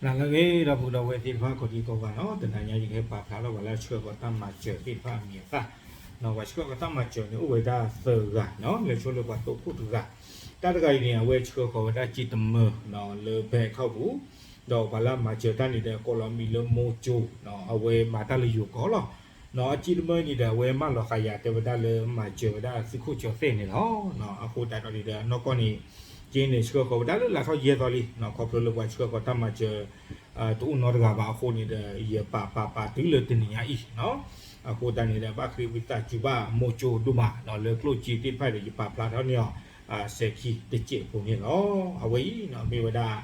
နၤလၢအဂ့ၤ ဒီပုၢ်ဒီဝဲၢ်သ့ၣ်တဖၣ် ကိးဒံကိးဂၤနီၤ, တနၤညါယကဟဲပာ်ဖျါထီၣ်ပှၤလၢအဆှၢဃီၤတၢ်မၤစၢၤသ့ၣ်တဖၣ်အမံၤအသၣ်နီၤ. ပှၤဆှၢဃီၤတၢ်မၤစၢၤန့ၣ် အိၣ်ဝဲဒၣ်သၢဂၤနီၤ, လဲၤဆိလၢပှၤတိခိၣ်တဂၤ, တၢ်တဂၤအံၤန့ၣ် အဝဲဆှၢဃီၤဝဲဒၣ်စ့တမၢနီၤ လၢ bank account ပူၤ, ဒီးပှၤလၢအမၤစၢၤတၢ်န့ၣ်ဒီး ကိးလီၤအမံၤလၢမိၢ်ကၠိနီၤ, အဝဲမၤတၢ်လၢယိၤကီၢ်လီၤ. နီၤ အစ့တမၢန့ၣ်ဒီး အဝဲမၢလီၤဃာ်ယၤတဲဝဲဒၣ်လၢမၤစၢၤဝဲဒၣ်သုးခိၣ်ကၠီၤသဲၣ်န့ၣ်လီၤ. အဃိသတးဒီးန့ၣ်ဒီး အနီၢ်ကီၢ်န့ၣ် စ့န့ၣ်ဆှၢဃီၤဝဲဒၣ်လၢလါထီၣ်ယဲၢ်သီလံနီၤ, ခီဖျိလၢပှၤဆှၢဃီၤတၢ်မၤစၢၤ တအိၣ်နီတဂၤဘၣ်အဃိန့ၣ်ဒီး ယပာ်ပာ်ပာ်တုၤလၢတနံၤညါအံၤနီၤ. အဃိသတးန့ၣ်ဒီး ဘၣ်ဃ့ဝံသးစူၤဘၣ်မိၢ်ကၠိဒိၣ်မးနီၤ, လၢကျိၣ်စ့သ့ၣ်တဖၣ်ဒီး ယပာ်ဖျါထီၣ်န့ၢ်အီၤ စဲးခံတစဲးဖိန့ၣ်လီၤ. အဝဲအံၤနီၤ မ့ၢ်ဝဲဒၣ်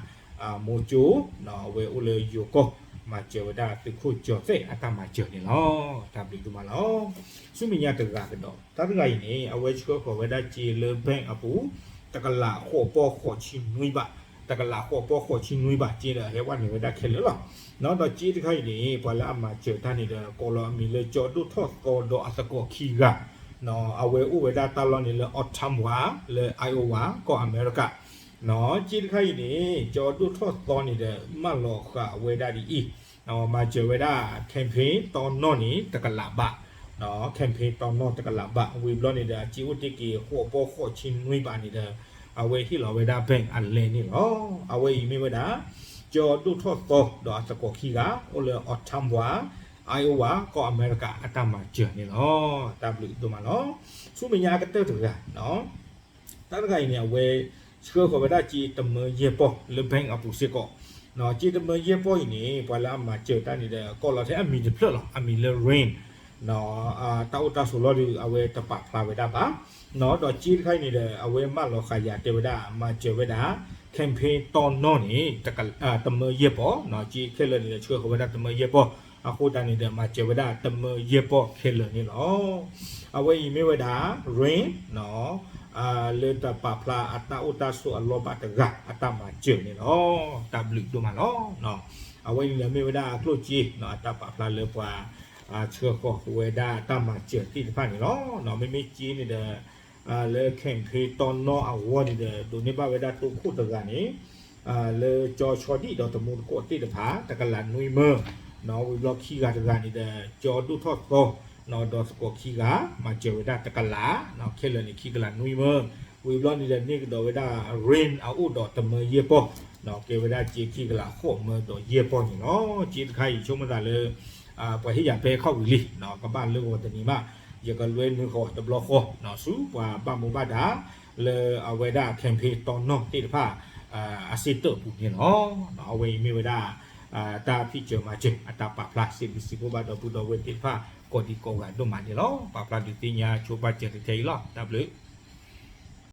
မိၢ်ကၠိနီၤ, အဝဲအိၣ်လၢယိၤကီၢ် မၤစၢၤဝဲဒၣ်သုးခိၣ်ကၠီၤသဲၣ်အတၢ်မၤစၢၤန့ၣ်လီၤ. တၢ်ဘျုးဒိၣ်မးလီၤ. ဆူမဲာ်ညါတဂၤကဒီး တၢ်တဂၤအံၤန့ၣ် အဝဲဆှၢဃီၤဝဲဒၣ်စ့လၢ bank အပူၤ တကလးဃိးပီၢ်ဃိးဆံနွံဘး, တကလးဃိးပီၢ်ဃိးဆံနွံဘး စ့ဒီးဟဲဝဲန့ၢ်ဝဲဒၣ်ခဲလၢာ်လီၤ. နီၤ ဒီးစ့တခါအံၤန့ၣ် ပှၤလၢအမၤစၢၤတၢ်န့ၣ်ဒီး ကိးလီၤအမံၤလၢကၠီဒိၣ်ထီၣ်သီဒီးအသကိးခံဂၤနီၤ, အဝဲအိၣ်ဝဲဒၣ်တၢ်လီၢ်န့ၣ်လၢ Ottawa လၢ Iowa ကီၢ်အမဲရကၤနီၤ. စ့တခါအံၤန့ၣ် ကၠီဒိၣ်ထီၣ်သီန့ၣ်ဒီး မၢလီၤဃာ်ဝဲဒၣ်ဒ်အံၤ, မၤစၢၤဝဲဒၣ် campaign တီနီၢ်န့ၣ် တကလးဘး, campaign တီနီၢ်တကလးဘး, ဝံၤဘျီန့ၣ်ဒီး အစ့အိၣ်တ့ၢ်က့ၤဃိးပီၢ်ဃိးဆံနွံဘးန့ၣ်ဒီး အဝဲဟ့ၣ်လီၤဝဲဒၣ် bank အလဲန့ၣ်လီၤ. အဝဲအံၤမ့ၢ်ဝဲဒၣ် ကၠီဒိၣ်ထီၣ်သီဒီးအသကိးခံဂၤ အိၣ်လၢ Ottawa Iowa ကီၢ်အမဲရကၤအတၢ်မၤစၢၤန့ၣ်လီၤ. တၢ်ဘျုးဒိၣ်မးလီၤ. ဆူမဲာ်ညါအကတၢၢ်တဂၤနီၤ, တၢ်တဂၤအံၤန့ၣ် အဝဲဆှၢဃီၤဝဲဒၣ်စ့တမၢယဲၢ်ပီၢ်လၢ bank အပူၤစ့ၢ်ကီးနီၤ. စ့တမၢယဲၢ်ပီၢ်အံၤန့ၣ် ပှၤလၢအမၤစၢၤတၢ်န့ၣ်ဒီး ကိးလီၤထဲအမံၤတဖျၢၣ်လီၤ, အမံၤလၢ Rain နီၤ, တၢ်အိၣ်တၢ်ဆိးလီၢ်ဒီး အဝဲတပာ်ဖျါဝဲဒၣ်ဘၣ်နီၤ. ဒီးစ့တခါအံၤန့ၣ်ဒီး အဝဲမၢလီၤဃာ်ယၤတဲဝဲဒၣ် မၤစၢၤဝဲဒၣ် campaign တီနီၢ်န့ၣ် တမၢယဲၢ်ပီၢ်နီၤ, စ့ခဲလၢာ်န့ၣ်ဒီး ဆှၢဃီၤဝဲဒၣ်တမၢယဲၢ်ပီၢ်, အဃိသတးန့ၣ်ဒီး မၤစၢၤဝဲဒၣ်တမၢယဲၢ်ပီၢ်ခဲလၢာ်န့ၣ်လီၤ. အဝဲအံၤမ့ၢ်ဝဲဒၣ် Rain နီၤ, လၢတပာ်ဖျါအတၢ်အိၣ်တၢ်ဆိးအလီၢ်ဘၣ်တဂၤအတၢ်မၤစၢၤန့ၣ်လီၤ. တၢ်ဘျုးဒိၣ်မးလီၤ. အဝဲအံၤန့ၣ်မ့ၢ်ဝဲဒၣ်ကျိၣ်စ့နီၤ, အတၢ်ပာ်ဖျါလၢပှၤ ဆှၢဃီၤဝဲဒၣ်တၢ်မၤစၢၤသ့ၣ်တဖၣ်န့ၣ်လီၤ. မ့မ့ၢ်စ့န့ၣ်ဒီး လၢ campaign တီနီၢ်အဂီၢ်န့ၣ်ဒီး ဒိးန့ၢ်ဘၣ်ဝဲဒၣ်တိခိၣ်တဂၤန့ၣ် လၢကၠီဆီဒံၣ်ဒီးတမူတကိးသ့ၣ်တဖၣ် တကလးနွံမၢနီၤ, ဝံၤဘျီခံဂၤတဂၤန့ၣ်ဒီး ကၠီဒိၣ်ထီၣ်သီနီၤ, ဒီးသကိးခံဂၤ မၤစၢၤဝဲဒၣ်တကလးနီၤ, ခဲလၢာ်န့ၣ်ခံကလးနွံမၢ, ဝံၤဘျီန့ၣ်ဒီးန့ၢ်ကဒီးဝဲဒၣ် Rain အအိၣ်ဒီးတမၢယဲၢ်ပီၢ်နီၤ, ကဲဝဲဒၣ်စ့ခံကလးဃိးမၢဒီးယဲၢ်ပီၢ်န့ၣ်လီၤ. စ့တခါအံၤဆိကမိၣ်သးလၢ ပှၤဟ့ၣ်ယၤပဲခီၣ်ဝံၤလံနီၤ, ကဘၣ်လၢဂီၤတနံၤမး, ယကလွဲနုာ်ဃီၤတဘျီဃီနီၤ, ဆူပှၤဘၣ်မူဘၣ်ဒါ လၢအဝဲဒၣ် campaign တီနီၢ်သ့ၣ်တဖၣ် အစ့တၢးပူၤန့ၣ်လီၤ. အဝဲအံၤမ့ၢ်ဝဲဒၣ် တၢ်ဖံးစၢၤမၤစၢၤ အတၢ်ပာ်ဖျါစံးဘျုးစံးဖှိၣ်ဘၣ်ဒီပုၢ်ဒီဝဲၢ်သ့ၣ်တဖၣ် ကိးဒံကိးဂၤဒိၣ်မးန့ၣ်လီၤ. ပာ်ဖျါဒုးသ့ၣ်ညါဆိပာ်စၢၤတထဲအံၤလီၤ. တၢ်ဘျုး